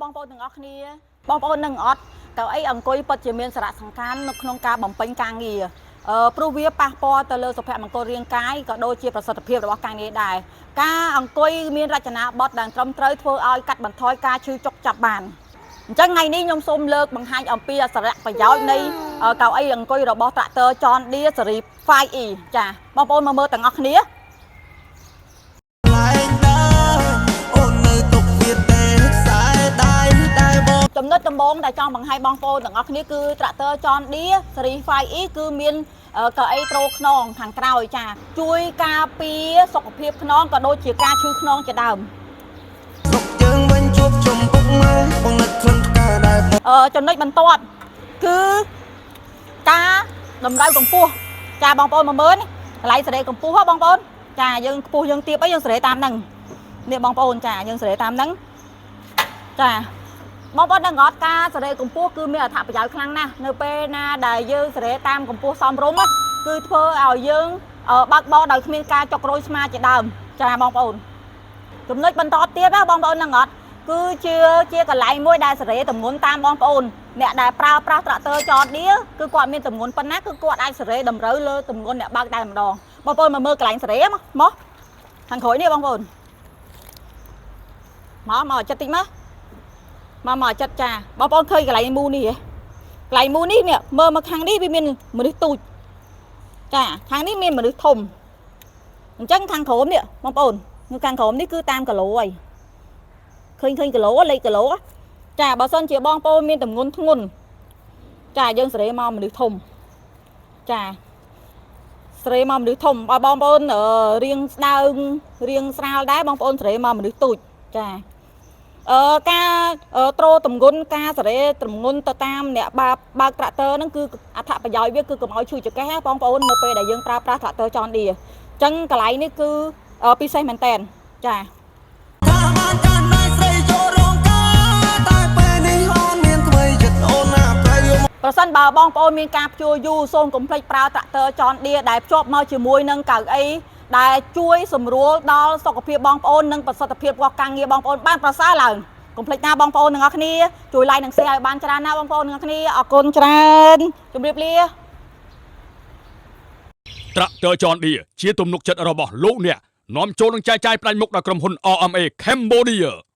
បងប្អូនទាំងអស់គ្នាបងប្អូននឹងអត់កៅអីអង្គុយពិតជាមានសារៈសំខាន់នៅក្នុងការបំពេញការងារអឺព្រោះវាប៉ះពាល់ទៅលើសុភមង្គលរាងកាយក៏ដូចជាប្រសិទ្ធភាពរបស់ការងារដែរការអង្គុយមានរចនាបថដែលត្រឹមត្រូវធ្វើឲ្យកាត់បន្ថយការឈឺចុកចាប់បានអញ្ចឹងថ្ងៃនេះខ្ញុំសូមលើកបង្ហាញអំពីសារៈប្រយោជន៍នៃកៅអីអង្គុយរបស់ត្រាក់ទ័រ John Deere Series 5E ចាបងប្អូនមកមើលទាំងអស់គ្នា លែងដើរអូននៅទុកវាទេខ្សែដៃដែលបង ចំណុចដំបូងដែលចង់បង្ហាញបងប្អូនទាំងអស់គ្នាគឺត្រាក់ទ័រ John Deere Series 5E គឺមានកៅអីត្រូខ្នងខាងក្រោយចាជួយការពារសុខភាពខ្នងក៏ដូចជាការឈឺខ្នងជាដើម ស្រុកយើងវិញជួបជុំពុកម៉ែបងនឹកក្លិនផ្កាដែលបង ចំណុចបន្ទាប់គឺការតម្រូវកម្ពស់ចាបងប្អូនមកមើលនេះកន្លែងសេរីកម្ពស់ហ៎បងប្អូនចាយើងខ្ពស់យើងទាបអីយើងសេរីតាមហ្នឹងនេះបងប្អូនចាយើងសេរីតាមហ្នឹងចាបងប្អូនដឹងអត់ការសេរីកម្ពស់គឺមានអត្ថប្រយោជន៍ខ្លាំងណាស់នៅពេលណាដែលយើងសេរីតាមកម្ពស់សមរម្យណាគឺធ្វើឲ្យយើងបើកបរដោយគ្មានការចុករយស្មាជាដើមចាបងប្អូន ចំណុចបន្តទៀតណាបងប្អូនហ្នឹងអត់គឺជាជាកន្លែងមួយដែលសេរីតម្ងន់តាមបងប្អូនអ្នកដែលប្រើប្រាស់ត្រាក់ទ័រ John Deere គឺគាត់មានតម្ងន់ប៉ុណ្ណាគឺគាត់អាចសេរីតម្រូវលើតម្ងន់អ្នកបើកតែម្ដងបងប្អូនមកមើលកន្លែងសេរីមកមកខាងក្រោយនេះបងប្អូនមកមកចិត្តតិចមកមកមកចិត្តចាបងប្អូនឃើញកន្លែងមូនេះហ៎កន្លែងមូនេះនេះមើលមកខាងនេះវាមានមនុស្សទូចចាខាងនេះមានមនុស្សធំអញ្ចឹងខាងក្រោមនេះបងប្អូននៅខាងក្រោមនេះគឺតាមគីឡូហើយឃើញឃើញគីឡូលេខគីឡូចាបើសិនជាបងប្អូនមានតម្ងន់ធ្ងន់ចាយើងសេរីមកមនុស្សធំចាសេរីមកមនុស្សធំបើបងប្អូនរៀងស្ដើងរៀងស្រាលដែរបងប្អូនសេរីមកមនុស្សទូចចាការត្រូតម្ងន់ការសេរីតម្ងន់ទៅតាមអ្នកបើបើកត្រាក់ទ័រហ្នឹងគឺអត្ថប្រយោជន៍វាគឺកុំឲ្យឈឺចង្កេះណាបងប្អូននៅពេលដែលយើងប្រើប្រាស់ត្រាក់ទ័រ John Deere អញ្ចឹងកន្លែងនេះគឺពិសេសមែនតែនចា ថាបានកាន់ដៃស្រីចូលរោងការតែពេលនេះអូនមានថ្មីចិត្តអូនណាប្រៃមក ប្រសិនបើបងប្អូនមានការព្យួរយូរសូមកុំភ្លេចប្រើត្រាក់ទ័រ John Deere ដែលភ្ជាប់មកជាមួយនឹងកៅអីដែលជួយសម្រួលដល់សុខភាពបងប្អូននិងប្រសិទ្ធភាពរបស់ការងារបងប្អូនបានប្រសើរឡើងកុំភ្លេចណាបងប្អូនទាំងអស់គ្នាជួយ like និង share ឲ្យបានច្រើនណាបងប្អូនទាំងអស់គ្នាអរគុណច្រើនជម្រាបលា ត្រាក់ទ័រ John Deere ជាទំនុកចិត្តរបស់លោកអ្នកនាំចូលនិងចែកចាយផ្ដាច់មុខដល់ក្រុមហ៊ុន RMA Cambodia។